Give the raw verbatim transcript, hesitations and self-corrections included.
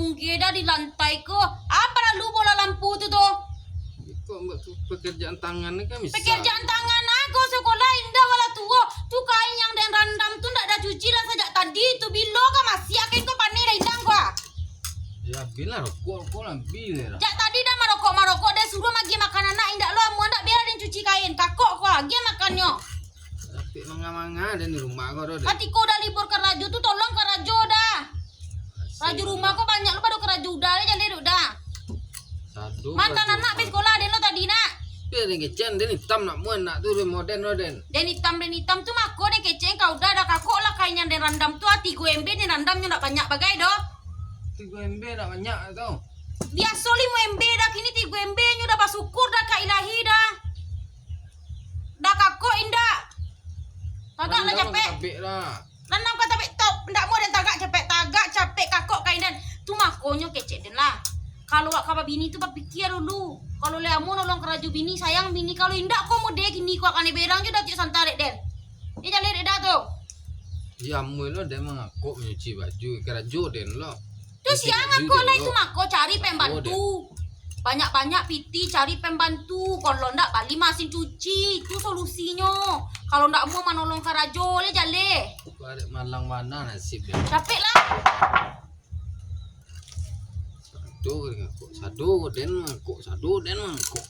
Mungkin dah di lantai ko. Apa lalu bola lampu tu tu? Kok buat tu pekerjaan tangan ni kan bisa. Pekerjaan tangan aku sekolah indak wala tuo. Tu kain yang den randam tu ndak dah cuci lah sajak tadi tu. Bilo ka masiak kain ko paneh dah indang ko ah. Ya, bilah rokok, rokok lah bilah. Jak tadi dah marokok-marokok, dah suruah magi makan anak, indak lo amuah ndak biar den cuci kain. Kakok ko ah, agiah makannyo. Tapi manga-manga dan di rumah kau dah. Katiko dah libur karajo tu tolong karajo dah. Karajo rumah ko banyak lo pado karajo udah le jaleh duk dah. Sadu. Mantan anak pai sekolah den lo tadi nak. Dia den kecen, den hitam nak muan nak tu den modern lo den. Den hitam den hitam tu mako den kecen kau udah dah kakok lah kain yang den randam tu ah tigo ember den randam nyo ndak banyak bagai doh. Tigo ember nak banyak tu. Biaso limo ember dah kini tigo ember nyo dah basyukur dah ka ilahi dah. Dah kakok indak. Tagak lah capek. Capek lah. Nanam ka tapek top, ndak mau den tagak capek, tagak capek kakok kain den. Tu makonyo kecek den lah. Kalau wak ka babini tu bapikia dulu. Kalau le amuah nolong karajo bini, sayang bini. Kalau indak ko mode kini ko akan berang jo dah cik santarek den. Dia jaleh dek dah tu. Ya amuah lo den mangakok nyuci baju karajo den lo. Tu siang aku lah itu mako cari pembantu. Banyak-banyak piti cari pembantu. Kalau ndak bali masin cuci, itu solusinyo. Kalau ndak mau manolong karajo le jaleh. Barek malang mana nasib dia. Capek lah. Sado den mangakok, sado den mangakok, sado den mangakok.